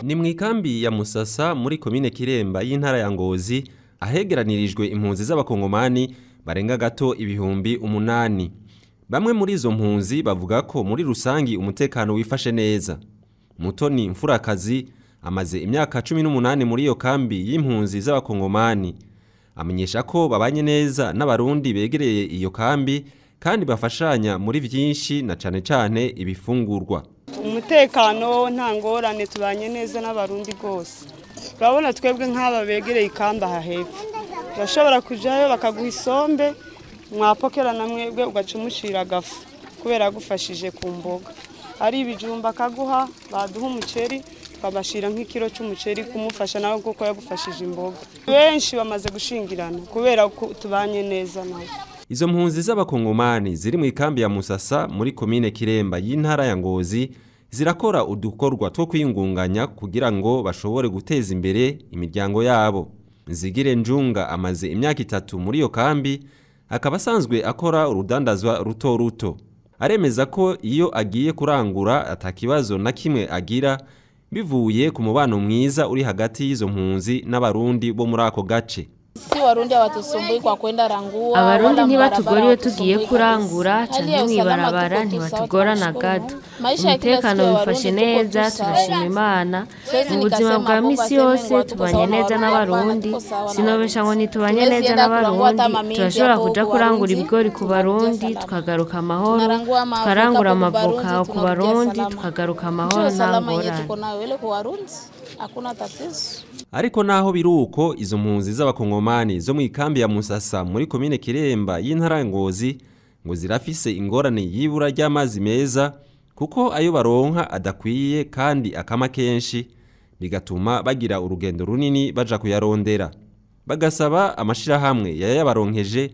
Ni mu ikambi ya Musasa muri komine Kiremba y'intara ya Ngozi, ahegeranirijwe impunzi z'abakongomani barenga gato 8000. Bamwe muri izo mpunzi bavuga ko muri rusangi umutekano wifashe neza. Mutoni Mfurakazi amaze imyaka 18 muri iyo kambi y'impunzi z'abakongomani. Amenyesha ko babanye neza n'abarundi begereye iyo kambi kandi bafashanya muri vyinshi, na cane cane ibifungurwa. Umutekano nta ngorane, tubanye neza n'abarundi rwose. Urabona twebwe nk'aba begereye ikamba aha hepfo, urashobora kujayo bakaguha isombe, mwapokera na mwebwe ugaca umushira agafu kubera agufashije ku mboga, ari ibijumba akaguha, baduha umuceri tukabashira nk'ikiro c'umuceri kumufasha nawe kuko yagufashije imboga. Benshi bamaze gushingirana kubera ko tubanye neza nawe. Izo mpunzi z'abakongomani ziri mu ikambi ya Musasa muri komine Kiremba y'intara ya Ngozi zirakora udukorwa two kwiyungunganya kugira ngo bashobore guteza imbere imiryango yabo. Nzigire Njunga amaze imyaka 3 muri iyo kambi, akaba asanzwe akora urudandazwa ruto ruto. Aremeza ko iyo agiye kurangura atakibazo na kimwe agira, bivuye ku mubano mwiza uri hagati y'izo mpunzi n'abarundi bo muri ako gace. Si Warundi hawatusumbui kwa kwenda rangua. Abarundi ntibatugora iyo tugiye kurangura canke mw'ibarabara, ntibatugora na gato. Umutekano wifashe neza, turashima Imana. Mu buzima bwa misi yose tubanye neza n'abarundi. Sinobesha ngo ntitubanye neza n'abarundi, turashobora kuja kurangura ibigori ku barundi tukagaruka amahoro, tukarangura amavoka ku barundi tukagaruka amahoro, nta ngorane. Ariko naho biruko, izo mpunzi z'abakongomani zo mu ikambi ya Musasa muri komine Kiremba y'intara ya Ngozi ngo zirafise ingorane y'ibura ry'amazi meza, kuko ayo baronka adakwiye kandi akama kenshi, bigatuma bagira urugendo runini baja kuyarondera. Bagasaba amashirahamwe yayabaronkeje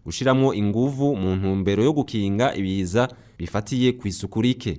gushiramwo inguvu mu ntumbero yo gukinga ibiza bifatiye kw'isuku rike.